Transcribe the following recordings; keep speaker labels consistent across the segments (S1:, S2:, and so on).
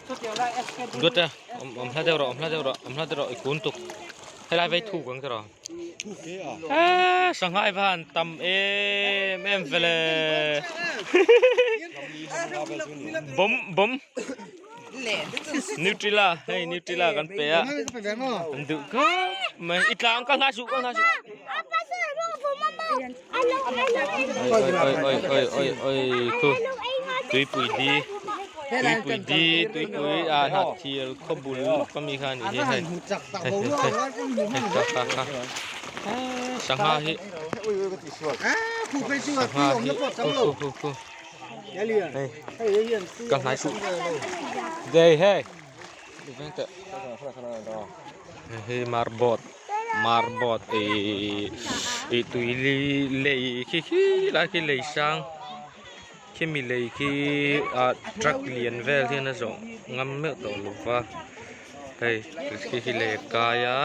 S1: Duat a awm awm hla deuh rawh awm hla deuh rawh awm hla deuh rawh i kun tuk helai vei thuk ang tiraw eee sangha va han tam em em vele bawm bawm Nutella hei Nutella kan pe a an duh khawp mai i tlang ka hla suh ka hla suh oi oi oi oi oi oi khu tuipui di tuipui di tuipui a hnah thir khaw bul lawk ami kha a ni hi hei hei hei hei kha kha kha sangha hi sangha hi khu khu khu khu hei ka hnai suh dei hei hei hi marbot marbot ihh ih tui lei khi khi lai khi lei sang khimi lei khi ah truck lian vel hian a zawh ngam meuh tawh lo va hei khi khi lei a kai a.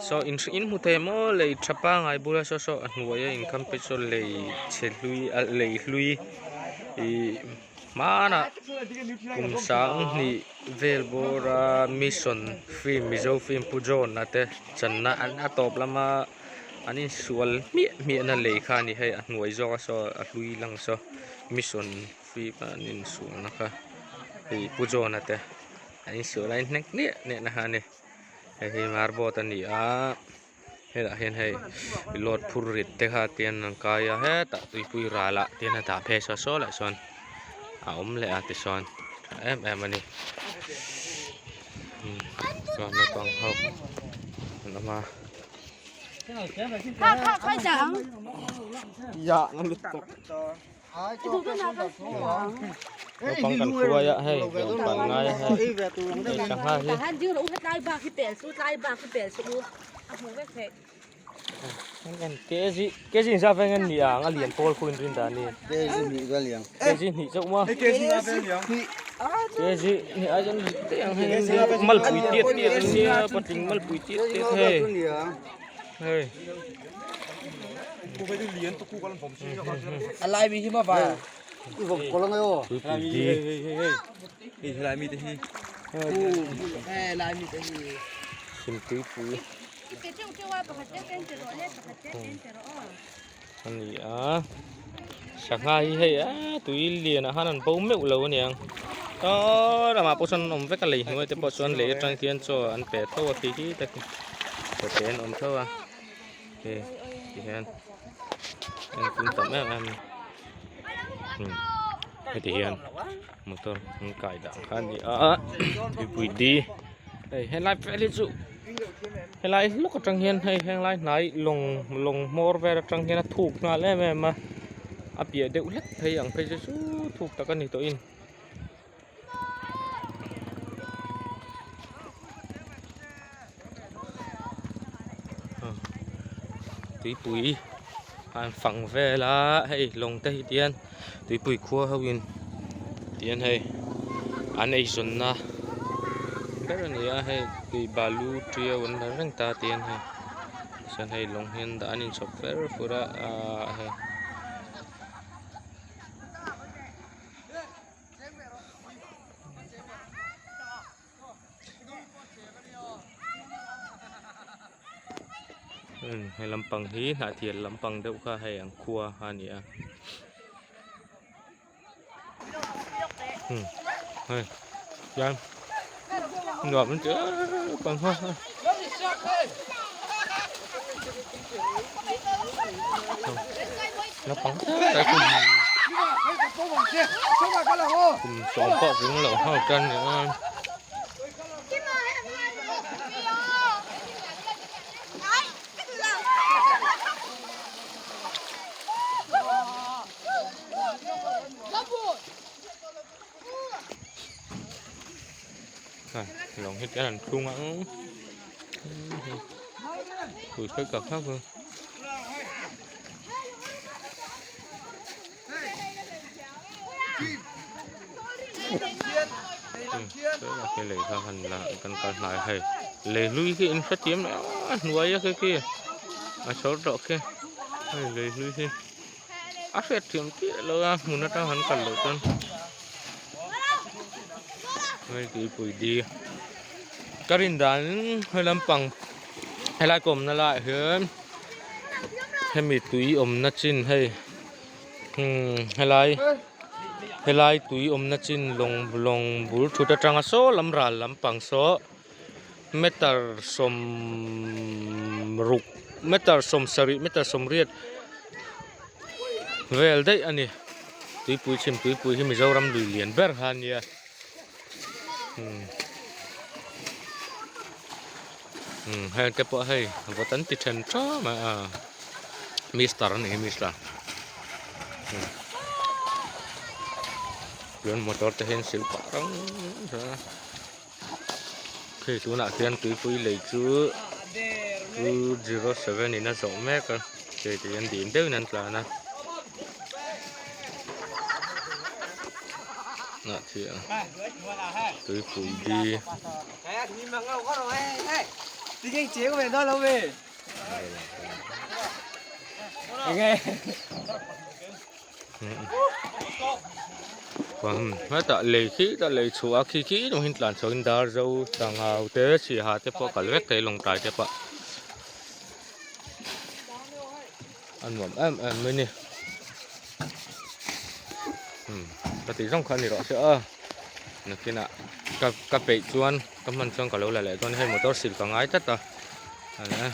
S1: Saw in in hmu thei maw lei tha pangai bula saw saw a hnuai a inkham phei saw lei chhe hlui a lei hlui ihh hmanah kum sanghnih vel bawra mission film mizo film pu John a te channa an a tawp lama an insual hmiah hmiah na lei kha a ni hei a hnuai zawk a saw a hlui lang saw mission film a an insualna kha hei pu John a te an insual a inhnek hmiah hmiah na kha a ni. Hei hi marbot a ni a hetah hian hei load phur rit te kha tian an kai a hetah tuipui ral ah tian a dah phei saw saw leh chuan a awm leh a tichuan tha em em a ni chuan naupang ho an awm a. Naupang kan hruai a hei pan ngai a hei hei sangha hi kg kg in zat veng an ni ang a lian pawl khu in rin dan ni kg hnih chauh maw kg hnih ai chuan te ang hei malpui tiat tiat an nia patling malpui tiat tiat hei hei. A ni a sangha hi hei a tui lian ah khan an bo meuh lo aniang tawr amah pawh sawn an awm vek a lei hnuai te pawh chuan lei atang khian chaw an pe tho a khi khi te khi chaw te an awm tho a. Hei ti hian en tum tam em em heti hian motor an kai dah kha a ni a tuipui di hei helai vel hi chu helai lawk atang hian hei henglai hnai lawng lawng hmawr vel atang hian a thuk nghal em em a a piah deuh hlek phei ang phei chu chu thuk tak a ni tawh in. Tuipui an fang vel a hei lawng te hi tian tuipui khua ho in tian hei an eizawn na ber a ni a hei tui balu tiau an la reng ta tian hei chuan hei lawng hian dah an inchhawp fer fur a ahh hei. He lampang hi hnahthel lampang deuh kha hei an khua a ni a hei chuan nuam an ti em em a naupang te kum kum sawm pawh tling loh ho tan ni a. Lawng hi tian an thlung ang pui khawih ka khak a hei lei kha han la kan kal hnai hei lei hlui khi in hrethiam leh a hnuai a khi khi a chhawr tawh khi hei lei hlui hi. A hriat thiam chiah lo a hmun atang han kal loh chuan. Hei tuipui di ka rin danin he lampang helai ka awmna laiah hian hemi tui awmna chin hei umm helai helai tui awmna chin lawng lawng bul thut atanga saw lam ral lampang saw meter sawmruk meter sawmsarih meter sawmriat vel daih a ni tuipui chhim tuipui hi Mizoram lui lian ber kha a nia umm umm heng te pawh hei vawt an ti then tha mai a mister a ni hi mister chuan motor te hian sil pah rang a. Hei tunah hian tuipui lei chu 207 in a zawh mek a hei ti hian dim deuhin an tlan a ah khi a tuipui di Hetah lei khi tah lei chhuah a khi khi rawng hian tlan chhuakin dar zo sangau te sihha te pawh a kal vek thei lawngtlai te pawh a nuam em em mai a ni umm ka tih zawng kha a ni rawh se aw nakinah ka ka peih chuan ka hman chuan ka lo la leh dawn a hei motor sil ka ngai tlat a.